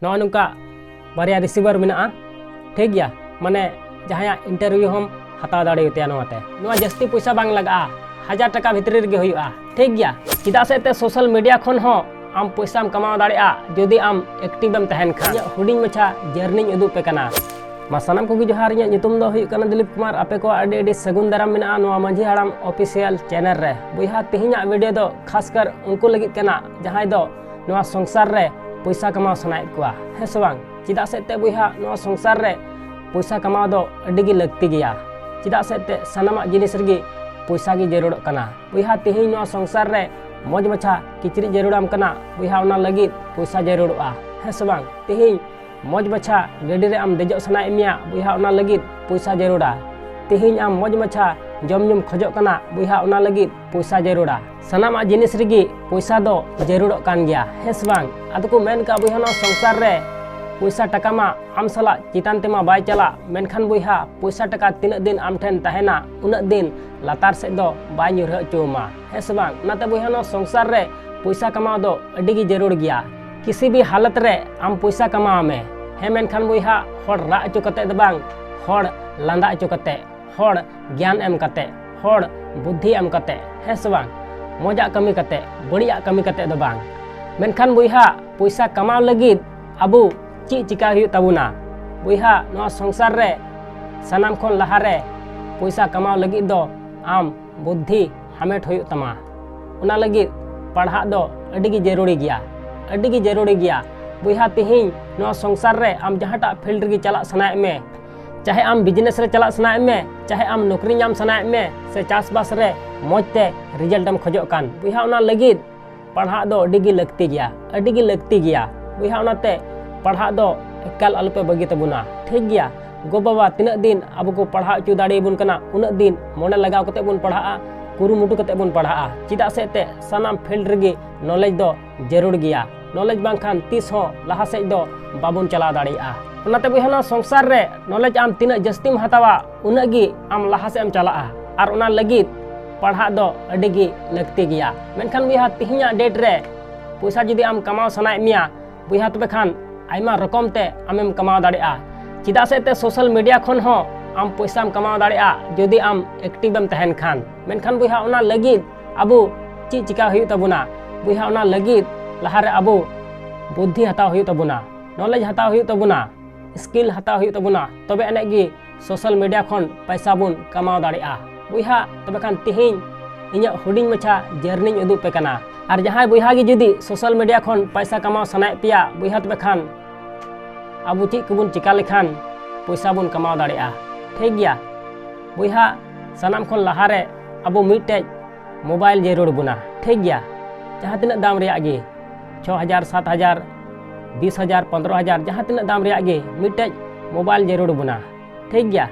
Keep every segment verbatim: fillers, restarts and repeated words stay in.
ᱱᱚᱜᱼᱚ ᱱᱚᱝᱠᱟ ᱵᱟᱨᱭᱟ ᱨᱤᱥᱤᱵᱷᱟᱨ ᱢᱮᱱᱟᱜᱼᱟ, ᱴᱷᱤᱠ ᱜᱮᱭᱟ᱾ ᱢᱟᱱᱮ ᱡᱟᱦᱟᱸᱭᱟᱜ ᱤᱱᱴᱟᱨᱵᱷᱤᱭᱩ ᱦᱚᱸᱢ ᱦᱟᱛᱟᱣ ᱫᱟᱲᱮᱭᱟᱛᱟᱭᱟ ᱱᱚᱣᱟᱛᱮ᱾ ᱱᱚᱣᱟ ᱡᱟᱹᱥᱛᱤ ᱯᱚᱭᱥᱟ ᱵᱟᱝ ᱞᱟᱜᱟᱜᱼᱟ, ᱦᱟᱡᱟᱨ ᱴᱟᱠᱟ ᱵᱷᱤᱛᱨᱤ ᱨᱮᱜᱮ ᱦᱩᱭᱩᱜᱼᱟ, ᱴᱷᱤᱠ ᱜᱮᱭᱟ᱾ ᱪᱮᱫᱟᱜ ᱥᱮ ᱮᱱᱛᱮ ᱥᱳᱥᱟᱞ ᱢᱤᱰᱤᱭᱟ ᱠᱷᱚᱱ ᱦᱚᱸ ᱟᱢ ᱯᱚᱭᱥᱟᱢ ᱠᱟᱢᱟᱣ ᱫᱟᱲᱮᱭᱟᱜᱼᱟ ᱡᱩᱫᱤ ᱟᱢ ᱮᱠᱴᱤᱵᱷ ᱮᱢ ᱛᱟᱦᱮᱱ ᱠᱷᱟᱱ᱾ ᱤᱧᱟᱹᱜ ᱦᱩᱰᱤᱧ ᱢᱟᱪᱷᱟ ᱡᱟᱨᱱᱤᱧ ᱩᱫᱩᱜ ᱯᱮ ᱠᱟᱱᱟ᱾ ᱢᱟ ᱥᱟᱱᱟᱢ ᱠᱚᱜᱮ ᱡᱚᱦᱟᱨ, ᱤᱧᱟᱹᱜ ᱧᱩᱛᱩᱢ ᱫᱚ ᱦᱩᱭᱩᱜ ᱠᱟᱱᱟ ᱫᱤᱞᱤᱯ ᱠᱩᱢᱟᱨ᱾ ᱟᱯᱮ ᱠᱚᱣᱟᱜ ᱟᱹᱰᱤ ᱟᱹᱰᱤ ᱥᱟᱹᱜᱩᱱ ᱫᱟᱨᱟᱢ ᱢᱮᱱᱟᱜᱼᱟ ᱱᱚᱣᱟ ᱢᱟᱹᱡᱷᱤ ᱦᱟᱲᱟᱢ ᱚᱯᱷᱤᱥᱤᱭᱟᱞ ᱪᱮᱱᱮᱞ ᱨᱮ᱾ ᱵᱚᱭᱦᱟ, ᱛᱮᱦᱮᱧᱟᱜ ᱵᱷᱤᱰᱤᱭᱳ ᱫᱚ ᱠᱷᱟᱥ ᱠᱟᱨ ᱩᱱᱠᱩ ᱞᱟᱹᱜᱤᱫ ᱠᱟᱱᱟ ᱡᱟᱦᱟᱸᱭ ᱫᱚ ᱱᱚᱣᱟ ᱥᱚᱝᱥᱟᱨ ᱨᱮ ᱯᱚᱭᱥᱟ ᱠᱟᱢᱟᱣ ᱥᱟᱱᱟᱭᱮᱫ ᱠᱚᱣᱟ, ᱦᱮᱸ ᱥᱮ ᱵᱟᱝ? ᱪᱮᱫᱟᱜ ᱥᱮ ᱮᱱᱛᱮ ᱵᱚᱭᱦᱟ, ᱱᱚᱣᱟ ᱥᱚᱝᱥᱟᱨ ᱨᱮ ᱯᱚᱭᱥᱟ ᱠᱟᱢᱟᱣ ᱫᱚ ᱟᱹᱰᱤ ᱜᱮ ᱞᱟᱹᱠᱛᱤ ᱜᱮᱭᱟ᱾ ᱪᱮᱫᱟᱜ ᱥᱮ ᱮᱱᱛᱮ ᱥᱟᱱᱟᱢᱟᱜ ᱡᱤᱱᱤᱥ ᱨᱮᱜᱮ ᱯᱚᱭᱥᱟ ᱜᱮ ᱡᱟᱹᱨᱩᱲᱚᱜ ᱠᱟᱱᱟ᱾ ᱵᱚᱭᱦᱟ, ᱛᱮᱦᱮᱧ ᱱᱚᱣᱟ ᱥᱚᱝᱥᱟᱨ ᱨᱮ ᱢᱚᱡᱽ ᱢᱟᱪᱷᱟ ᱠᱤᱪᱨᱤᱡ ᱡᱟᱹᱨᱩᱲᱟᱢ ᱠᱟᱱᱟ, ᱵᱚᱭᱦᱟ, ᱚᱱᱟ ᱞᱟᱹᱜᱤᱫ ᱯᱚᱭᱥᱟ ᱡᱟᱹᱨᱩᱲᱚᱜᱼᱟ, ᱦᱮᱸ ᱥᱮ ᱵᱟᱝ? ᱛᱮᱦᱮᱧ ᱢᱚᱡᱽ ᱢᱟᱪᱷᱟ ᱜᱟᱹᱰᱤ ᱨᱮ ᱟᱢ ᱫᱮᱡᱚᱜ ᱥᱟᱱᱟᱭᱮᱫ ᱢᱮᱭᱟ, ᱵᱚᱭᱦᱟ, ᱚᱱᱟ ᱞᱟᱹᱜᱤᱫ ᱯᱚᱭᱥᱟ ᱡᱟᱹᱨᱩᱲᱟ᱾ ᱛᱮᱦᱮᱧ ᱟᱢ ᱢᱚᱡᱽ ᱢᱟᱪᱷᱟ ᱡᱚᱢ ᱧᱩᱢ ᱠᱷᱚᱡᱚᱜ ᱠᱟᱱᱟ, ᱵᱚᱭᱦᱟ, ᱚᱱᱟ ᱞᱟᱹᱜᱤᱫ ᱯᱚᱭᱥᱟ ᱡᱟᱹᱨᱩᱲᱟ᱾ ᱥᱟᱱᱟᱢᱟᱜ ᱡᱤᱱᱤᱥ ᱨᱮᱜᱮ ᱯᱚᱭᱥᱟ ᱫᱚ ᱡᱟᱹᱨᱩᱲᱚᱜ ᱠᱟᱱ ᱜᱮᱭᱟ, ᱦᱮᱸ ᱥᱮ ᱵᱟᱝ? ᱟᱫᱚ ᱠᱚ ᱢᱮᱱ ᱠᱟᱜᱼᱟ, ᱵᱚᱭᱦᱟ, ᱱᱚᱣᱟ ᱥᱚᱝᱥᱟᱨ ᱨᱮ ᱯᱚᱭᱥᱟ ᱴᱟᱠᱟ ᱢᱟ ᱟᱢ ᱥᱟᱞᱟᱜ ᱪᱮᱛᱟᱱ ᱛᱮᱢᱟ ᱵᱟᱭ ᱪᱟᱞᱟᱜ, ᱢᱮᱱᱠᱷᱟᱱ ᱵᱚᱭᱦᱟ, ᱯᱚᱭᱥᱟ ᱴᱟᱠᱟ ᱛᱤᱱᱟᱹᱜ ᱫᱤᱱ ᱟᱢ ᱴᱷᱮᱱ ᱛᱟᱦᱮᱱᱟ, ᱩᱱᱟᱹᱜ ᱫᱤᱱ ᱞᱟᱛᱟᱨ ᱥᱮᱫ ᱫᱚ ᱵᱟᱭ ᱧᱩᱨᱦᱟᱹ ᱦᱚᱪᱚ ᱟᱢᱟ, ᱦᱮᱸ ᱥᱮ ᱵᱟᱝ? ᱚᱱᱟᱛᱮ ᱵᱚᱭᱦᱟ, ᱱᱚᱣᱟ ᱥᱚᱝᱥᱟᱨ ᱨᱮ ᱯᱚᱭᱥᱟ ᱠᱟᱢᱟᱣ ᱫᱚ ᱟᱹᱰᱤ ᱜᱮ ᱡᱟᱹᱨᱩᱲ ᱜᱮᱭᱟ᱾ ᱠᱤᱥᱤ ᱵᱷᱤ ᱦᱟᱞᱚᱛ ᱨᱮ ᱟᱢ ᱯᱚᱭᱥᱟ ᱠᱟᱢᱟᱣ ᱢᱮ, ᱦᱮᱸ, ᱢᱮᱱᱠᱷᱟᱱ ᱵᱚᱭᱦᱟ, ᱦᱚᱲ ᱨᱟᱜ ᱦᱚᱪᱚ ᱠᱟᱛᱮ ᱫᱚ ᱵᱟᱝ, ᱦᱚᱲ ᱞᱟᱸᱫᱟ ᱦᱚᱪᱚ ᱠᱟᱛᱮ, ᱦᱚᱲ ᱜᱮᱭᱟᱱ ᱮᱢ ᱠᱟᱛᱮ, ᱦᱚᱲ ᱵᱩᱫᱽᱫᱷᱤ ᱮᱢ ᱠᱟᱛᱮ, ᱦᱮᱸ ᱥᱮ ᱵᱟᱝ? ᱢᱚᱡᱟᱜ ᱠᱟᱹᱢᱤ ᱠᱟᱛᱮ, ᱵᱟᱹᱲᱤᱡᱟᱜ ᱠᱟᱹᱢᱤ ᱠᱟᱛᱮ ᱫᱚ ᱵᱟᱝ᱾ ᱢᱮᱱᱠᱷᱟᱱ ᱵᱚᱭᱦᱟ, ᱯᱚᱭᱥᱟ ᱠᱟᱢᱟᱣ ᱞᱟᱹᱜᱤᱫ ᱟᱵᱚ ᱪᱮᱫ ᱪᱤᱠᱟ ᱦᱩᱭᱩᱜ ᱛᱟᱵᱚᱱᱟ? ᱵᱚᱭᱦᱟ, ᱱᱚᱣᱟ ᱥᱚᱝᱥᱟᱨ ᱨᱮ ᱥᱟᱱᱟᱢ ᱠᱷᱚᱱ ᱞᱟᱦᱟ ᱨᱮ ᱯᱚᱭᱥᱟ ᱠᱟᱢᱟᱣ ᱞᱟᱹᱜᱤᱫ ᱫᱚ ᱟᱢ ᱵᱩᱫᱽᱫᱷᱤ ᱦᱟᱢᱮᱴ ᱦᱩᱭᱩᱜ ᱛᱟᱢᱟ᱾ ᱚᱱᱟ ᱞᱟᱹᱜᱤᱫ ᱯᱟᱲᱦᱟᱜ ᱫᱚ ᱟᱹᱰᱤ ᱜᱮ ᱡᱟᱹᱨᱩᱲᱤ ᱜᱮᱭᱟ, ᱟᱹᱰᱤ ᱜᱮ ᱡᱟᱹᱨᱩᱲᱤ ᱜᱮᱭᱟ᱾ ᱵᱚᱭᱦᱟ, ᱛᱮᱦᱮᱧ ᱱᱚᱣᱟ ᱥᱚᱝᱥᱟᱨ ᱨᱮ ᱟᱢ ᱡᱟᱦᱟᱸᱴᱟᱜ ᱯᱷᱤᱞᱰ ᱨᱮᱜᱮ ᱪᱟᱞᱟᱜ ᱥᱟᱱᱟᱭᱮᱫ ᱢᱮ, ᱪᱟᱦᱮ ᱟᱢ ᱵᱤᱡᱽᱱᱮᱥ ᱨᱮ ᱪᱟᱞᱟᱜ ᱥᱟᱱᱟᱭᱮᱫ ᱢᱮ, ᱪᱟᱦᱮ ᱟᱢ ᱱᱚᱠᱨᱤ ᱧᱟᱢ ᱥᱟᱱᱟᱭᱮᱫ ᱢᱮ, ᱥᱮ ᱪᱟᱥᱵᱟᱥ ᱨᱮ ᱢᱚᱡᱽ ᱛᱮ ᱨᱮᱡᱟᱞᱴ ᱮᱢ ᱠᱷᱚᱡᱚᱜ ᱠᱟᱱ, ᱵᱚᱭᱦᱟ, ᱚᱱᱟ ᱞᱟᱹᱜᱤᱫ ᱯᱟᱲᱦᱟᱜ ᱫᱚ ᱟᱹᱰᱤ ᱜᱮ ᱞᱟᱹᱠᱛᱤ ᱜᱮᱭᱟ, ᱟᱹᱰᱤ ᱜᱮ ᱞᱟᱹᱠᱛᱤ ᱜᱮᱭᱟ᱾ ᱵᱚᱭᱦᱟ, ᱚᱱᱟᱛᱮ ᱯᱟᱲᱦᱟᱜ ᱫᱚ ᱮᱠᱟᱞ ᱟᱞᱚᱯᱮ ᱵᱟᱹᱜᱤ ᱛᱟᱵᱚᱱᱟ, ᱴᱷᱤᱠ ᱜᱮᱭᱟ? ᱜᱚ-ᱵᱟᱵᱟ ᱛᱤᱱᱟᱹᱜ ᱫᱤᱱ ᱟᱵᱚ ᱠᱚ ᱯᱟᱲᱦᱟᱣ ᱦᱚᱪᱚ ᱫᱟᱲᱮᱭᱟᱵᱚᱱ ᱠᱟᱱᱟ, ᱩᱱᱟᱹᱜ ᱫᱤᱱ ᱢᱚᱱᱮ ᱞᱟᱜᱟᱣ ᱠᱟᱛᱮ ᱵᱚᱱ ᱯᱟᱲᱦᱟᱜᱼᱟ, ᱠᱩᱨᱩᱢᱩᱴᱩ ᱠᱟᱛᱮ ᱵᱚᱱ ᱯᱟᱲᱦᱟᱜᱼᱟ᱾ ᱪᱮᱫᱟᱜ ᱥᱮ ᱮᱱᱛᱮ ᱥᱟᱱᱟᱢ ᱯᱷᱤᱞᱰ ᱨᱮᱜᱮ ᱱᱚᱞᱮᱡᱽ ᱫᱚ ᱡᱟᱹᱨᱩᱲ ᱜᱮᱭᱟ᱾ ᱱᱚᱞᱮᱡᱽ ᱵᱟᱝᱠᱷᱟᱱ ᱛᱤᱥ ᱦᱚᱸ ᱞᱟᱦᱟ ᱥᱮᱫ ᱫᱚ ᱵᱟᱵᱚᱱ ᱪᱟᱞᱟᱣ ᱫᱟᱲᱮᱭᱟᱜᱼᱟ᱾ ᱚᱱᱟᱛᱮ ᱵᱚᱭᱦᱟ, ᱱᱚᱣᱟ ᱥᱚᱝᱥᱟᱨ ᱨᱮ ᱱᱚᱞᱮᱡᱽ ᱟᱢ ᱛᱤᱱᱟᱹᱜ ᱡᱟᱹᱥᱛᱤᱢ ᱦᱟᱛᱟᱣᱟ, ᱩᱱᱟᱹᱜ ᱜᱮ ᱟᱢ ᱞᱟᱦᱟ ᱥᱮᱫ ᱮᱢ ᱪᱟᱞᱟᱜᱼᱟ᱾ ᱟᱨ ᱚᱱᱟ ᱞᱟᱹᱜᱤᱫ ᱯᱟᱲᱦᱟᱜ ᱫᱚ ᱟᱹᱰᱤ ᱜᱮ ᱞᱟᱹᱠᱛᱤ ᱜᱮᱭᱟ᱾ ᱢᱮᱱᱠᱷᱟᱱ ᱵᱚᱭᱦᱟ, ᱛᱮᱦᱮᱧᱟᱜ ᱰᱮᱴ ᱨᱮ ᱯᱚᱭᱥᱟ ᱡᱩᱫᱤ ᱟᱢ ᱠᱟᱢᱟᱣ ᱥᱟᱱᱟᱭᱮᱫ ᱢᱮᱭᱟ, ᱵᱚᱭᱦᱟ, ᱛᱚᱵᱮ ᱠᱷᱟᱱ ᱟᱭᱢᱟ ᱨᱚᱠᱚᱢ ᱛᱮ ᱟᱢᱮᱢ ᱠᱟᱢᱟᱣ ᱫᱟᱲᱮᱭᱟᱜᱼᱟ᱾ ᱪᱮᱫᱟᱜ ᱥᱮ ᱮᱱᱛᱮ social media ᱠᱷᱚᱱ ᱦᱚᱸ ᱟᱢ ᱯᱚᱭᱥᱟᱢ ᱠᱟᱢᱟᱣ ᱫᱟᱲᱮᱭᱟᱜᱼᱟ, ᱡᱩᱫᱤ ᱟᱢ active ᱮᱢ ᱛᱟᱦᱮᱱ ᱠᱷᱟᱱ᱾ ᱢᱮᱱᱠᱷᱟᱱ ᱵᱚᱭᱦᱟ, ᱚᱱᱟ ᱞᱟᱹᱜᱤᱫ ᱟᱵᱚ ᱪᱮᱫ ᱪᱤᱠᱟ ᱦᱩᱭᱩᱜ ᱛᱟᱵᱚᱱᱟ? ᱵᱚᱭᱦᱟ, ᱚᱱᱟ ᱞᱟᱹᱜᱤᱫ ᱞᱟᱦᱟᱨᱮ ᱟᱵᱚ ᱵᱩᱫᱽᱫᱷᱤ ᱦᱟᱛᱟᱣ ᱦᱩᱭᱩᱜ ᱛᱟᱵᱚᱱᱟ, knowledge ᱦᱟᱛᱟᱣ ᱦᱩᱭᱩᱜ ᱛᱟᱵᱚᱱᱟ, skill ᱦᱟᱛᱟᱣ ᱦᱩᱭᱩᱜ ᱛᱟᱵᱚᱱᱟ, ᱛᱚᱵᱮ ᱟᱹᱱᱤᱡ ᱜᱮ social media ᱠᱷᱚᱱ ᱯᱚᱭᱥᱟ ᱵᱚᱱ ᱠᱟᱢᱟᱣ ᱫᱟᱲᱮᱭᱟᱜᱼᱟ᱾ ᱵᱚᱭᱦᱟ, ᱛᱚᱵᱮ ᱠᱷᱟᱱ ᱛᱮᱦᱮᱧ ᱤᱧᱟᱹᱜ ᱦᱩᱰᱤᱧ ᱢᱟᱪᱷᱟ journey ᱤᱧ ᱩᱫᱩᱜ ᱯᱮ ᱠᱟᱱᱟ᱾ ᱟᱨ ᱡᱟᱦᱟᱸᱭ ᱵᱚᱭᱦᱟ ᱜᱮ ᱡᱩᱫᱤ social media ᱠᱷᱚᱱ ᱯᱚᱭᱥᱟ ᱠᱟᱢᱟᱣ ᱥᱟᱱᱟᱭᱮᱫ ᱯᱮᱭᱟ, ᱵᱚᱭᱦᱟ, ᱛᱚᱵᱮ ᱠᱷᱟᱱ ᱟᱵᱚ ᱪᱮᱫ ᱠᱚᱵᱚᱱ ᱪᱤᱠᱟ ᱞᱮᱠᱷᱟᱱ ᱯᱚᱭᱥᱟ ᱵᱚᱱ ᱠᱟᱢᱟᱣ ᱫᱟᱲᱮᱭᱟᱜᱼᱟ? ᱴᱷᱤᱠ ᱜᱮᱭᱟ ᱵᱚᱭᱦᱟ, ᱥᱟᱱᱟᱢ ᱠᱷᱚᱱ ᱞᱟᱦᱟᱨᱮ ᱟᱵᱚ ᱢᱤᱫᱴᱮᱡ mobile ᱡᱟᱹᱨᱩᱲ ᱵᱚᱱᱟ᱾ ᱴᱷᱤᱠ ᱜᱮᱭᱟ, ᱡᱟᱦᱟᱸ ᱛᱤᱱᱟᱹᱜ ᱫᱟᱢ ᱨᱮᱭᱟᱜ ᱜᱮ, ᱪᱷᱚ ᱦᱟᱡᱟᱨ, ᱥᱟᱛ ᱦᱟᱡᱟᱨ, ᱵᱤᱥ ᱦᱟᱡᱟᱨ, ᱯᱚᱱᱫᱽᱨᱚ ᱦᱟᱡᱟᱨ, ᱡᱟᱦᱟᱸ ᱛᱤᱱᱟᱹᱜ ᱫᱟᱢ ᱨᱮᱭᱟᱜ ᱜᱮ ᱢᱤᱫᱴᱮᱡ mobile ᱡᱟᱹᱨᱩᱲ ᱵᱚᱱᱟ᱾ ᱴᱷᱤᱠ ᱜᱮᱭᱟ,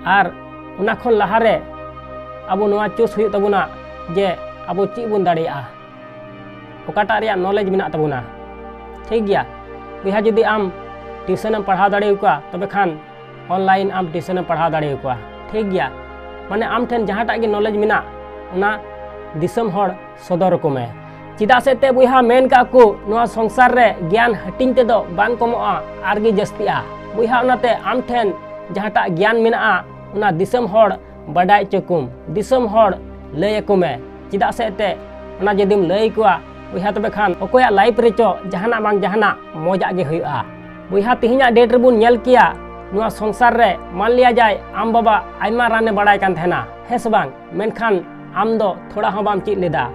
ᱟᱨ ᱚᱱᱟ ᱠᱷᱚᱱ ᱞᱟᱦᱟᱨᱮ ᱟᱵᱚ ᱱᱚᱣᱟ choose ᱦᱩᱭᱩᱜ ᱛᱟᱵᱚᱱᱟ ᱡᱮ ᱟᱵᱚ ᱪᱮᱫ ᱵᱚᱱ ᱫᱟᱲᱮᱭᱟᱜᱼᱟ, ᱚᱠᱟᱴᱟᱜ ᱨᱮᱭᱟᱜ knowledge ᱢᱮᱱᱟᱜ ᱛᱟᱵᱚᱱᱟ᱾ ᱴᱷᱤᱠ ᱜᱮᱭᱟ ᱵᱚᱭᱦᱟ, ᱡᱩᱫᱤ ᱟᱢ tuition ᱮᱢ ᱯᱟᱲᱦᱟᱣ ᱫᱟᱲᱮᱭᱟᱠᱚᱣᱟ, ᱛᱚᱵᱮ ᱠᱷᱟᱱ online ᱟᱢ tuition ᱮᱢ ᱯᱟᱲᱦᱟᱣ ᱫᱟᱲᱮᱭᱟᱠᱚᱣᱟ᱾ ᱴᱷᱤᱠ ᱜᱮᱭᱟ, ᱢᱟᱱᱮ ᱟᱢ ᱴᱷᱮᱱ ᱡᱟᱦᱟᱸᱴᱟᱜ ᱜᱮ knowledge ᱢᱮᱱᱟᱜ, ᱚᱱᱟ ᱫᱤᱥᱚᱢ ᱦᱚᱲ ᱥᱚᱫᱚᱨ ᱟᱠᱚ ᱢᱮ᱾ ᱪᱮᱫᱟᱜ ᱥᱮ ᱮᱱᱛᱮ ᱵᱚᱭᱦᱟ, ᱢᱮᱱ ᱠᱟᱜ ᱠᱚ, ᱱᱚᱣᱟ ᱥᱚᱝᱥᱟᱨ ᱨᱮ ᱜᱮᱭᱟᱱ ᱦᱟᱹᱴᱤᱧ ᱛᱮᱫᱚ ᱵᱟᱝ ᱠᱚᱢᱚᱜᱼᱟ, ᱟᱨ ᱜᱮ ᱡᱟᱹᱥᱛᱤᱜᱼᱟ᱾ ᱵᱚᱭᱦᱟ, ᱚᱱᱟᱛᱮ ᱟᱢ ᱴᱷᱮᱱ ᱡᱟᱦᱟᱸᱴᱟᱜ ᱜᱮᱭᱟᱱ ᱢᱮᱱᱟᱜᱼᱟ, ᱚᱱᱟ ᱫᱤᱥᱚᱢ ᱦᱚᱲ ᱵᱟᱰᱟᱭ ᱦᱚᱪᱚ ᱠᱚᱢ, ᱫᱤᱥᱚᱢ ᱦᱚᱲ ᱞᱟᱹᱭ ᱟᱠᱚ ᱢᱮ᱾ ᱪᱮᱫᱟᱜ ᱥᱮ ᱮᱱᱛᱮ ᱚᱱᱟ ᱡᱩᱫᱤᱢ ᱞᱟᱹᱭ ᱟᱠᱚᱣᱟ ᱵᱚᱭᱦᱟ, ᱛᱚᱵᱮ ᱠᱷᱟᱱ ᱚᱠᱚᱭᱟᱜ life ᱨᱮᱪᱚ ᱡᱟᱦᱟᱱᱟᱜ ᱵᱟᱝ ᱡᱟᱦᱟᱱᱟᱜ ᱢᱚᱡᱟᱜ ᱜᱮ ᱦᱩᱭᱩᱜᱼᱟ᱾ ᱵᱚᱭᱦᱟ, ᱛᱮᱦᱮᱧᱟᱜ date ᱨᱮᱵᱚᱱ ᱧᱮᱞ ᱠᱮᱭᱟ, ᱱᱚᱣᱟ ᱥᱚᱝᱥᱟᱨ ᱨᱮ ᱢᱟᱱ ᱞᱤᱭᱟ ᱡᱟᱭ, ᱟᱢ ᱵᱟᱵᱟ ᱟᱭᱢᱟ ᱨᱟᱱᱮ ᱵᱟᱲᱟᱭ ᱠᱟᱱ ᱛᱟᱦᱮᱱᱟ, ᱦᱮᱸ ᱥᱮ ᱵᱟᱝ? ᱢᱮᱱᱠᱷᱟᱱ ᱟᱢ ᱫᱚ ᱛᱷᱚᱲᱟ ᱦᱚᱸ ᱵᱟᱢ ᱪᱮᱫ ᱞᱮᱫᱟ᱾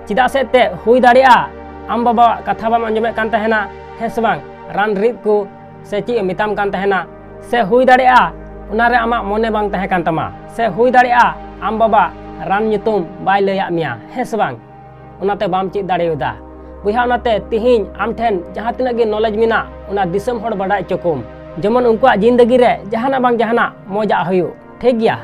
ᱪᱮᱫᱟᱜ ᱥᱮ ᱮᱱᱛᱮ ᱦᱩᱭ ᱫᱟᱲᱮᱭᱟᱜᱼᱟ ᱟᱢ ᱵᱟᱵᱟᱣᱟᱜ ᱠᱟᱛᱷᱟ ᱵᱟᱢ ᱟᱸᱡᱚᱢᱮᱫ ᱠᱟᱱ ᱛᱟᱦᱮᱱᱟ, ᱦᱮᱸ ᱥᱮ ᱵᱟᱝ? ᱨᱟᱱ ᱨᱤᱫ ᱠᱚ ᱥᱮ ᱪᱮᱫ ᱮ ᱢᱮᱛᱟᱢ ᱠᱟᱱ ᱛᱟᱦᱮᱱᱟ, ᱥᱮ ᱦᱩᱭ ᱫᱟᱲᱮᱭᱟᱜᱼᱟ ᱚᱱᱟᱨᱮ ᱟᱢᱟᱜ ᱢᱚᱱᱮ ᱵᱟᱝ ᱛᱟᱦᱮᱸ ᱠᱟᱱ ᱛᱟᱢᱟ, ᱥᱮ ᱦᱩᱭ ᱫᱟᱲᱮᱭᱟᱜᱼᱟ ᱟᱢ ᱵᱟᱵᱟ ᱨᱟᱱ ᱧᱩᱛᱩᱢ ᱵᱟᱭ ᱞᱟᱹᱭᱟᱫ ᱢᱮᱭᱟ, ᱦᱮᱸ ᱥᱮ ᱵᱟᱝ? ᱚᱱᱟᱛᱮ ᱵᱟᱢ ᱪᱮᱫ ᱫᱟᱲᱮᱭᱟᱫᱟ᱾ ᱵᱚᱭᱦᱟ, ᱚᱱᱟᱛᱮ ᱛᱮᱦᱮᱧ ᱟᱢ ᱴᱷᱮᱱ ᱡᱟᱦᱟᱸ ᱛᱤᱱᱟᱹᱜ ᱜᱮ knowledge ᱢᱮᱱᱟᱜ, ᱚᱱᱟ ᱫᱤᱥᱚᱢ ᱦᱚᱲ ᱵᱟᱰᱟᱭ ᱦᱚᱪᱚ ᱠᱚᱢ, ᱡᱮᱢᱚᱱ ᱩᱱᱠᱩᱣᱟᱜ ᱡᱤᱱᱫᱮᱜᱤ ᱨᱮ ᱡᱟᱦᱟᱱᱟᱜ ᱵᱟᱝ ᱡᱟᱦᱟᱱᱟᱜ ᱢᱚᱡᱟᱜ ᱦᱩᱭᱩᱜ᱾ ᱴᱷᱤᱠ ᱜᱮᱭᱟ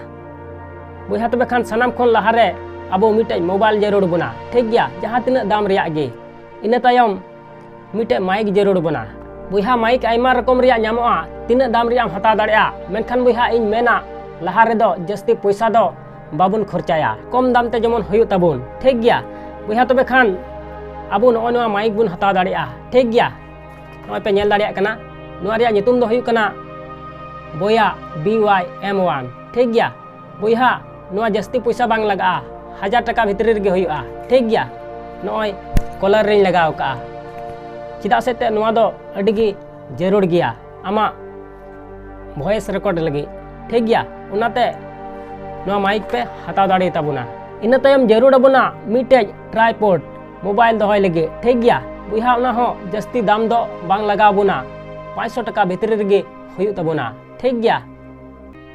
ᱵᱚᱭᱦᱟ, ᱛᱚᱵᱮ ᱠᱷᱟᱱ ᱥᱟᱱᱟᱢ ᱠᱷᱚᱱ ᱞᱟᱦᱟᱨᱮ ᱟᱵᱚ ᱢᱤᱫᱴᱮᱡ mobile ᱡᱟᱹᱨᱩᱲ ᱵᱚᱱᱟ᱾ ᱴᱷᱤᱠ ᱜᱮᱭᱟ, ᱡᱟᱦᱟᱸ ᱛᱤᱱᱟᱹᱜ ᱫᱟᱢ ᱨᱮᱭᱟᱜ ᱜᱮ᱾ ᱤᱱᱟᱹ ᱛᱟᱭᱚᱢ ᱢᱤᱫᱴᱮᱡ mic ᱡᱟᱹᱨᱩᱲ ᱵᱚᱱᱟ᱾ ᱵᱚᱭᱦᱟ, mic ᱟᱭᱢᱟ ᱨᱚᱠᱚᱢ ᱨᱮᱭᱟᱜ ᱧᱟᱢᱚᱜᱼᱟ, ᱛᱤᱱᱟᱹᱜ ᱫᱟᱢ ᱨᱮᱭᱟᱜ ᱮᱢ ᱦᱟᱛᱟᱣ ᱫᱟᱲᱮᱭᱟᱜᱼᱟ, ᱢᱮᱱᱠᱷᱟᱱ ᱵᱚᱭᱦᱟ, ᱤᱧ ᱢᱮᱱᱟ ᱞᱟᱦᱟ ᱨᱮᱫᱚ ᱡᱟᱹᱥᱛᱤ ᱯᱚᱭᱥᱟ ᱫᱚ ᱵᱟᱵᱚᱱ ᱠᱷᱚᱨᱪᱟᱭᱟ, ᱠᱚᱢ ᱫᱟᱢ ᱛᱮ ᱡᱮᱢᱚᱱ ᱦᱩᱭᱩᱜ ᱛᱟᱵᱚᱱ᱾ ᱴᱷᱤᱠ ᱜᱮᱭᱟ ᱵᱚᱭᱦᱟ, ᱛᱚᱵᱮ ᱠᱷᱟᱱ ᱟᱵᱚ ᱱᱚᱜᱼᱚᱭ ᱱᱚᱣᱟ mic ᱵᱚᱱ ᱦᱟᱛᱟᱣ ᱫᱟᱲᱮᱭᱟᱜᱼᱟ᱾ ᱴᱷᱤᱠ ᱜᱮᱭᱟ, ᱱᱚᱜᱼᱚᱭ ᱯᱮ ᱧᱮᱞ ᱫᱟᱲᱮᱭᱟᱜ ᱠᱟᱱᱟ, ᱱᱚᱣᱟ ᱨᱮᱭᱟᱜ ᱧᱩᱛᱩᱢ ᱫᱚ ᱦᱩᱭᱩᱜ ᱠᱟᱱᱟ ᱵᱚᱭᱟ B Y M one᱾ ᱴᱷᱤᱠ ᱜᱮᱭᱟ ᱵᱚᱭᱦᱟ, ᱱᱚᱣᱟ ᱡᱟᱹᱥᱛᱤ ᱯᱚᱭᱥᱟ ᱵᱟᱝ ᱞᱟᱜᱟᱜᱼᱟ, ᱦᱟᱡᱟᱨ ᱴᱟᱠᱟ ᱵᱷᱤᱛᱨᱤ ᱨᱮᱜᱮ ᱦᱩᱭᱩᱜᱼᱟ᱾ ᱴᱷᱤᱠ ᱜᱮᱭᱟ, ᱱᱚᱜᱼᱚᱭ ᱠᱚᱞᱟᱨ ᱨᱤᱧ ᱞᱟᱜᱟᱣ ᱠᱟᱜᱼᱟ, ᱪᱮᱫᱟᱜ ᱥᱮ ᱛᱮ ᱱᱚᱣᱟ ᱫᱚ ᱟᱹᱰᱤ ᱜᱮ ᱡᱟᱹᱨᱩᱲ ᱜᱮᱭᱟ ᱟᱢᱟᱜ ᱵᱷᱚᱭᱮᱥ ᱨᱮᱠᱚᱨᱰ ᱞᱟᱹᱜᱤᱫ᱾ ᱴᱷᱤᱠ ᱜᱮᱭᱟ, ᱚᱱᱟᱛᱮ ᱱᱚᱣᱟ ᱢᱟᱭᱤᱠ ᱯᱮ ᱦᱟᱛᱟᱣ ᱫᱟᱲᱮ ᱛᱟᱵᱚᱱᱟ᱾ ᱤᱱᱟᱹ ᱛᱟᱭᱚᱢ ᱡᱟᱹᱨᱩᱲ ᱟᱵᱚᱱᱟ ᱢᱤᱫᱴᱮᱡ ᱴᱨᱟᱭᱯᱚᱰ ᱢᱳᱵᱟᱭᱤᱞ ᱫᱚᱦᱚᱭ ᱞᱟᱹᱜᱤᱫ᱾ ᱴᱷᱤᱠ ᱜᱮᱭᱟ ᱵᱚᱭᱦᱟ, ᱚᱱᱟ ᱦᱚᱸ ᱡᱟᱹᱥᱛᱤ ᱫᱟᱢ ᱫᱚ ᱵᱟᱝ ᱞᱟᱜᱟᱣ ᱵᱚᱱᱟ, ᱯᱟᱸᱪᱥᱚ ᱴᱟᱠᱟ ᱵᱷᱤᱛᱨᱤ ᱨᱮᱜᱮ ᱦᱩᱭᱩᱜ ᱛᱟᱵᱚᱱᱟ᱾ ᱴᱷᱤᱠ ᱜᱮᱭᱟ,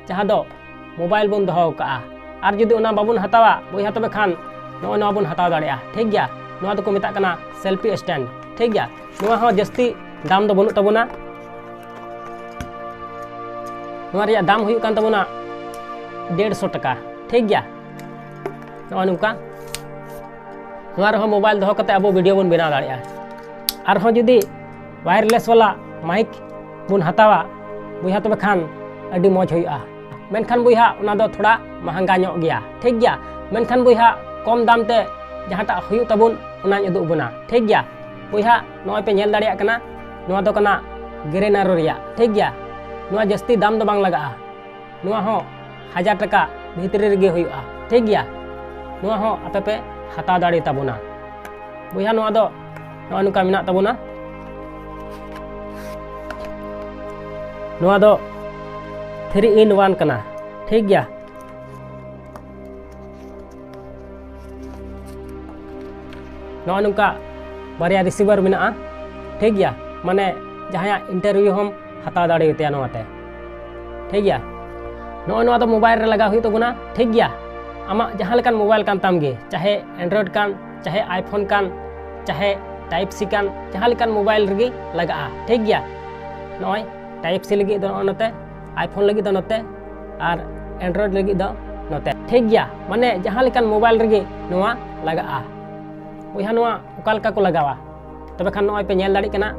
ᱡᱟᱦᱟᱸ ᱫᱚ ᱢᱳᱵᱟᱭᱤᱞ ᱵᱚᱱ ᱫᱚᱦᱚ ᱠᱟᱜᱼᱟ᱾ ᱟᱨ ᱡᱩᱫᱤ ᱚᱱᱟ ᱵᱟᱵᱚᱱ ᱦᱟᱛᱟᱣᱟ ᱵᱚᱭᱦᱟ, ᱛᱚᱵᱮ ᱠᱷᱟᱱ ᱱᱚᱜᱼᱚᱭ ᱱᱚᱣᱟ ᱵᱚᱱ ᱦᱟᱛᱟᱣ ᱫᱟᱲᱮᱭᱟᱜᱼᱟ᱾ ᱴᱷᱤᱠ ᱜᱮᱭᱟ, ᱱᱚᱣᱟ ᱫᱚᱠᱚ ᱢᱮᱛᱟᱜ ᱠᱟᱱᱟ ᱥᱮᱞᱯᱷᱤ ᱥᱴᱮᱱᱰ᱾ ᱴᱷᱤᱠ ᱜᱮᱭᱟ, ᱱᱚᱣᱟ ᱦᱚᱸ ᱡᱟᱹᱥᱛᱤ ᱫᱟᱢ ᱫᱚ ᱵᱟᱹᱱᱩᱜ ᱛᱟᱵᱚᱱᱟ᱾ ᱱᱚᱣᱟ ᱨᱮᱭᱟᱜ ᱫᱟᱢ ᱦᱩᱭᱩᱜ ᱠᱟᱱ ᱛᱟᱵᱚᱱᱟ ᱰᱮᱲᱥᱚ ᱴᱟᱠᱟ᱾ ᱴᱷᱤᱠ ᱜᱮᱭᱟ, ᱱᱚᱜᱼᱚᱭ ᱱᱚᱝᱠᱟ᱾ ᱱᱚᱣᱟ ᱨᱮᱦᱚᱸ ᱢᱳᱵᱟᱭᱤᱞ ᱫᱚᱦᱚ ᱠᱟᱛᱮ ᱟᱵᱚ ᱵᱷᱤᱰᱤᱭᱳ ᱵᱚᱱ ᱵᱮᱱᱟᱣ ᱫᱟᱲᱮᱭᱟᱜᱼᱟ᱾ ᱟᱨᱦᱚᱸ ᱡᱩᱫᱤ ᱣᱟᱭᱟᱨᱞᱮᱥ ᱵᱟᱞᱟ ᱢᱟᱭᱤᱠ ᱵᱚᱱ ᱦᱟᱛᱟᱣᱟ ᱵᱚᱭᱦᱟ, ᱛᱚᱵᱮ ᱠᱷᱟᱱ ᱟᱹᱰᱤ ᱢᱚᱡᱽ ᱦᱩᱭᱩᱜᱼᱟ᱾ ᱢᱮᱱᱠᱷᱟᱱ ᱵᱚᱭᱦᱟ, ᱚᱱᱟ ᱫᱚ ᱛᱷᱚᱲᱟ ᱢᱟᱦᱟᱝᱜᱟ ᱧᱚᱜ ᱜᱮᱭᱟ᱾ ᱴᱷᱤᱠ ᱜᱮᱭᱟ, ᱢᱮᱱᱠᱷᱟᱱ ᱵᱚᱭᱦᱟ, ᱠᱚᱢ ᱫᱟᱢ ᱛᱮ ᱡᱟᱦᱟᱸᱴᱟᱜ ᱦᱩᱭᱩᱜ ᱛᱟᱵᱚᱱ, ᱚᱱᱟᱧ ᱩᱫᱩᱜ ᱵᱚᱱᱟ᱾ ᱴᱷᱤᱠ ᱜᱮᱭᱟ ᱵᱚᱭᱦᱟ, ᱱᱚᱜᱼᱚᱭ ᱯᱮ ᱧᱮᱞ ᱫᱟᱲᱮᱭᱟᱜ ᱠᱟᱱᱟ, ᱱᱚᱣᱟ ᱫᱚ ᱠᱟᱱᱟ ᱜᱨᱮᱱᱟᱨᱳ ᱨᱮᱭᱟᱜ᱾ ᱴᱷᱤᱠ ᱜᱮᱭᱟ, ᱱᱚᱣᱟ ᱡᱟᱹᱥᱛᱤ ᱫᱟᱢ ᱫᱚ ᱵᱟᱝ ᱞᱟᱜᱟᱜᱼᱟ᱾ ᱱᱚᱣᱟ ᱦᱚᱸ ᱦᱟᱡᱟᱨ ᱴᱟᱠᱟ ᱵᱷᱤᱛᱨᱤ ᱨᱮᱜᱮ ᱦᱩᱭᱩᱜᱼᱟ᱾ ᱴᱷᱤᱠ ᱜᱮᱭᱟ, ᱱᱚᱣᱟ ᱦᱚᱸ ᱟᱯᱮ ᱯᱮ ᱦᱟᱛᱟᱣ ᱫᱟᱲᱮ ᱛᱟᱵᱚᱱᱟ᱾ ᱵᱚᱭᱦᱟ, ᱱᱚᱣᱟ ᱫᱚ ᱱᱚᱜᱼᱚᱭ ᱱᱚᱝᱠᱟ ᱢᱮᱱᱟᱜ ᱛᱟᱵᱚᱱᱟ᱾ ᱱᱚᱣᱟ ᱫᱚ three in one ᱠᱟᱱᱟ᱾ ᱴᱷᱤᱠ ᱜᱮᱭᱟ, ᱱᱚᱜᱼᱚᱭ ᱱᱚᱝᱠᱟ ᱵᱟᱨᱭᱟ ᱨᱤᱥᱤᱵᱷᱟᱨ ᱢᱮᱱᱟᱜᱼᱟ᱾ ᱴᱷᱤᱠ ᱜᱮᱭᱟ, ᱢᱟᱱᱮ ᱡᱟᱦᱟᱸᱭᱟᱜ ᱤᱱᱴᱟᱨᱵᱷᱤᱭᱩ ᱦᱚᱸᱢ ᱦᱟᱛᱟᱣ ᱫᱟᱲᱮᱭᱟᱛᱟᱭᱟ ᱱᱚᱣᱟᱛᱮ᱾ ᱴᱷᱤᱠ ᱜᱮᱭᱟ, ᱱᱚᱜᱼᱚᱭ ᱱᱚᱣᱟ ᱫᱚ ᱢᱳᱵᱟᱭᱤᱞ ᱨᱮ ᱞᱟᱜᱟᱣ ᱦᱩᱭᱩᱜ ᱛᱟᱵᱚᱱᱟ᱾ ᱴᱷᱤᱠ ᱜᱮᱭᱟ, ᱟᱢᱟᱜ ᱡᱟᱦᱟᱸ ᱞᱮᱠᱟᱱ ᱢᱳᱵᱟᱭᱤᱞ ᱠᱟᱱ ᱛᱟᱢ ᱜᱮ, ᱪᱟᱦᱮ Android ᱠᱟᱱ, ᱪᱟᱦᱮ iPhone ᱠᱟᱱ, ᱪᱟᱦᱮ Type C ᱠᱟᱱ, ᱡᱟᱦᱟᱸ ᱞᱮᱠᱟᱱ ᱢᱳᱵᱟᱭᱤᱞ ᱨᱮᱜᱮ ᱞᱟᱜᱟᱜᱼᱟ᱾ ᱴᱷᱤᱠ ᱜᱮᱭᱟ, ᱱᱚᱜᱼᱚᱭ Type C ᱞᱟᱹᱜᱤᱫ ᱫᱚ ᱱᱚᱜᱼᱚᱭ ᱱᱚᱛᱮ, iPhone ᱞᱟᱹᱜᱤᱫ ᱫᱚ ᱱᱚᱛᱮ, ᱟᱨ Android ᱞᱟᱹᱜᱤᱫ ᱫᱚ ᱱᱚᱛᱮ᱾ ᱴᱷᱤᱠ ᱜᱮᱭᱟ, ᱢᱟᱱᱮ ᱡᱟᱦᱟᱸ ᱞᱮᱠᱟᱱ ᱢᱳᱵᱟᱭᱤᱞ ᱨᱮᱜᱮ ᱱᱚᱣᱟ ᱞᱟᱜᱟᱜᱼᱟ᱾ ᱵᱚᱭᱦᱟ, ᱱᱚᱣᱟ ᱚᱠᱟ ᱞᱮᱠᱟ ᱠᱚ ᱞᱟᱜᱟᱣᱟ? ᱛᱚᱵᱮ ᱠᱷᱟᱱ ᱱᱚᱜᱼᱚᱭ ᱯᱮ ᱧᱮᱞ ᱫᱟᱲᱮᱭᱟᱜ ᱠᱟᱱᱟ,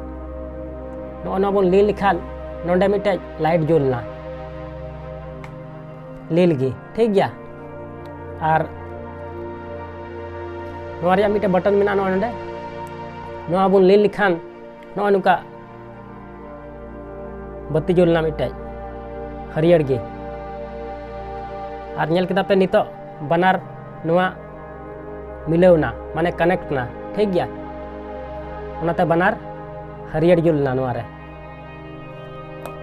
ᱱᱚᱜᱼᱚ ᱱᱚᱣᱟ ᱵᱚᱱ ᱞᱤᱱ ᱞᱮᱠᱷᱟᱱ ᱱᱚᱰᱮ ᱢᱤᱫᱴᱮᱡ ᱞᱟᱭᱤᱴ ᱡᱩᱞ ᱮᱱᱟ, ᱞᱤᱱ ᱜᱮ᱾ ᱴᱷᱤᱠ ᱜᱮᱭᱟ, ᱟᱨ ᱱᱚᱣᱟ ᱨᱮᱭᱟᱜ ᱢᱤᱫᱴᱮᱡ ᱵᱟᱴᱚᱱ ᱢᱮᱱᱟᱜᱼᱟ ᱱᱚᱜᱼᱚᱭ ᱱᱚᱰᱮ, ᱱᱚᱣᱟ ᱵᱚᱱ ᱞᱤᱱ ᱞᱮᱠᱷᱟᱱ ᱱᱚᱜᱼᱚᱭ ᱱᱚᱝᱠᱟ ᱵᱟᱹᱛᱤ ᱡᱩᱞ ᱮᱱᱟ ᱢᱤᱫᱴᱮᱡ, ᱦᱟᱹᱨᱭᱟᱹᱲ ᱜᱮ᱾ ᱟᱨ ᱧᱮᱞ ᱠᱮᱫᱟ ᱯᱮ ᱱᱤᱛᱚᱜ ᱵᱟᱱᱟᱨ ᱱᱚᱣᱟ ᱢᱤᱞᱟᱹᱣ ᱮᱱᱟ, ᱢᱟᱱᱮ connect ᱮᱱᱟ, ᱴᱷᱤᱠ ᱜᱮᱭᱟ᱾ ᱚᱱᱟᱛᱮ ᱵᱟᱱᱟᱨ ᱦᱟᱹᱨᱭᱟᱹᱲ ᱡᱩᱞ ᱮᱱᱟ ᱱᱚᱣᱟ ᱨᱮ᱾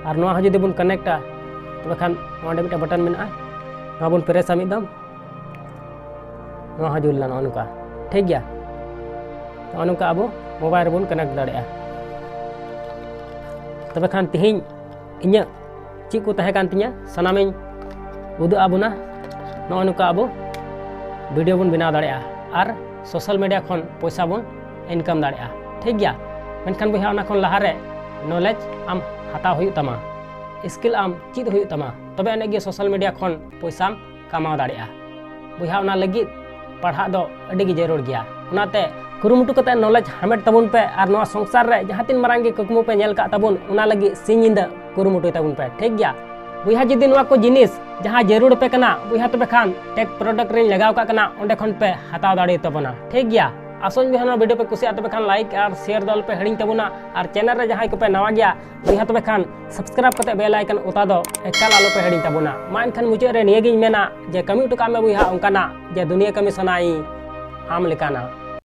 ᱟᱨ ᱱᱚᱣᱟ ᱦᱚᱸ ᱡᱩᱫᱤ ᱵᱚᱱ connectᱟ, ᱛᱚᱵᱮ ᱠᱷᱟᱱ ᱱᱚᱰᱮ ᱢᱤᱫᱴᱮᱱ button ᱢᱮᱱᱟᱜᱼᱟ, ᱱᱚᱣᱟ ᱵᱚᱱ pressᱟ ᱢᱤᱫ ᱫᱚᱢ, ᱱᱚᱣᱟ ᱦᱚᱸ ᱡᱩᱞ ᱮᱱᱟ ᱱᱚᱜᱼᱚ ᱱᱚᱝᱠᱟ, ᱴᱷᱤᱠ ᱜᱮᱭᱟ᱾ ᱱᱚᱜᱼᱚ ᱱᱚᱝᱠᱟ ᱟᱵᱚ mobile ᱨᱮᱵᱚᱱ connect ᱫᱟᱲᱮᱭᱟᱜᱼᱟ᱾ ᱛᱚᱵᱮ ᱠᱷᱟᱱ ᱛᱮᱦᱮᱧ ᱤᱧᱟᱹᱜ ᱪᱮᱫ ᱠᱚ ᱛᱟᱦᱮᱸ ᱠᱟᱱ ᱛᱤᱧᱟᱹ, ᱥᱟᱱᱟᱢᱤᱧ ᱩᱫᱩᱜ ᱟᱵᱚᱱᱟ᱾ ᱱᱚᱜᱼᱚ ᱱᱚᱝᱠᱟ ᱟᱵᱚ video ᱵᱚᱱ ᱵᱮᱱᱟᱣ ᱫᱟᱲᱮᱭᱟᱜᱼᱟ ᱟᱨ social media ᱠᱷᱚᱱ ᱯᱚᱭᱥᱟ ᱵᱚᱱ income ᱫᱟᱲᱮᱭᱟᱜᱼᱟ, ᱴᱷᱤᱠ ᱜᱮᱭᱟ᱾ ᱢᱮᱱᱠᱷᱟᱱ ᱵᱚᱭᱦᱟ, ᱚᱱᱟ ᱠᱷᱚᱱ ᱞᱟᱦᱟᱨᱮ knowledge ᱟᱢ ᱦᱟᱛᱟᱣ ᱦᱩᱭᱩᱜ ᱛᱟᱢᱟ, skill ᱟᱢ ᱪᱮᱫ ᱦᱩᱭᱩᱜ ᱛᱟᱢᱟ, ᱛᱚᱵᱮ ᱟᱹᱱᱤᱡ ᱜᱮ social media ᱠᱷᱚᱱ ᱯᱚᱭᱥᱟᱢ ᱠᱟᱢᱟᱣ ᱫᱟᱲᱮᱭᱟᱜᱼᱟ᱾ ᱵᱚᱭᱦᱟ, ᱚᱱᱟ ᱞᱟᱹᱜᱤᱫ ᱯᱟᱲᱦᱟᱜ ᱫᱚ ᱟᱹᱰᱤ ᱜᱮ ᱡᱟᱹᱨᱩᱲ ᱜᱮᱭᱟ᱾ ᱚᱱᱟᱛᱮ ᱠᱩᱨᱩᱢᱩᱴᱩ ᱠᱟᱛᱮ knowledge ᱦᱟᱢᱮᱴ ᱛᱟᱵᱚᱱ ᱯᱮ ᱟᱨ ᱱᱚᱣᱟ ᱥᱚᱝᱥᱟᱨ ᱨᱮ ᱡᱟᱦᱟᱸ ᱛᱤᱱ ᱢᱟᱨᱟᱝ ᱜᱮ ᱠᱩᱠᱢᱩ ᱯᱮ ᱧᱮᱞ ᱠᱟᱜ ᱛᱟᱵᱚᱱ, ᱚᱱᱟ ᱞᱟᱹᱜᱤᱫ ᱥᱤᱧ ᱧᱤᱫᱟᱹ ᱠᱩᱨᱩᱢᱩᱴᱩᱭ ᱛᱟᱵᱚᱱ ᱯᱮ, ᱴᱷᱤᱠ ᱜᱮᱭᱟ? ᱵᱚᱭᱦᱟ, ᱡᱩᱫᱤ ᱱᱚᱣᱟ ᱠᱚ ᱡᱤᱱᱤᱥ ᱡᱟᱦᱟᱸ ᱡᱟᱹᱨᱩᱲ ᱟᱯᱮ ᱠᱟᱱᱟ, ᱵᱚᱭᱦᱟ, ᱛᱚᱵᱮ ᱠᱷᱟᱱ tech product ᱨᱤᱧ ᱞᱟᱜᱟᱣ ᱠᱟᱜ ᱠᱟᱱᱟ, ᱚᱸᱰᱮ ᱠᱷᱚᱱ ᱯᱮ ᱦᱟᱛᱟᱣ ᱫᱟᱲᱮ ᱛᱟᱵᱚᱱᱟ, ᱴᱷᱤᱠ ᱜᱮᱭᱟ? ᱟᱥᱚᱧ ᱵᱚᱭᱦᱟ, ᱱᱚᱣᱟ video ᱯᱮ ᱠᱩᱥᱤᱭᱟᱜᱼᱟ, ᱛᱚᱵᱮ ᱠᱷᱟᱱ like ᱟᱨ share ᱫᱚ ᱟᱞᱚᱯᱮ ᱦᱤᱲᱤᱧ ᱛᱟᱵᱚᱱᱟ᱾ ᱟᱨ channel ᱨᱮ ᱡᱟᱦᱟᱸᱭ ᱠᱚᱯᱮ ᱱᱟᱣᱟ ᱜᱮᱭᱟ, ᱵᱚᱭᱦᱟ, ᱛᱚᱵᱮ ᱠᱷᱟᱱ subscribe ᱠᱟᱛᱮ bell icon ᱚᱛᱟ ᱫᱚ ᱮᱠᱟᱞ ᱟᱞᱚᱯᱮ ᱦᱤᱲᱤᱧ ᱛᱟᱵᱚᱱᱟ᱾ ᱢᱟ ᱮᱱᱠᱷᱟᱱ ᱢᱩᱪᱟᱹᱫ ᱨᱮ ᱱᱤᱭᱟᱹᱜᱤᱧ ᱢᱮᱱᱟ ᱡᱮ ᱠᱟᱹᱢᱤ ᱦᱚᱴᱚ ᱠᱟᱜ ᱢᱮ ᱵᱚᱭᱦᱟ ᱚᱱᱠᱟᱱᱟᱜ ᱡᱮ ᱫᱩᱱᱤᱭᱟᱹ ᱠᱟᱹᱢᱤ ᱥᱟᱱᱟᱭᱤᱧ ᱟᱢ ᱞᱮᱠᱟᱱᱟᱜ᱾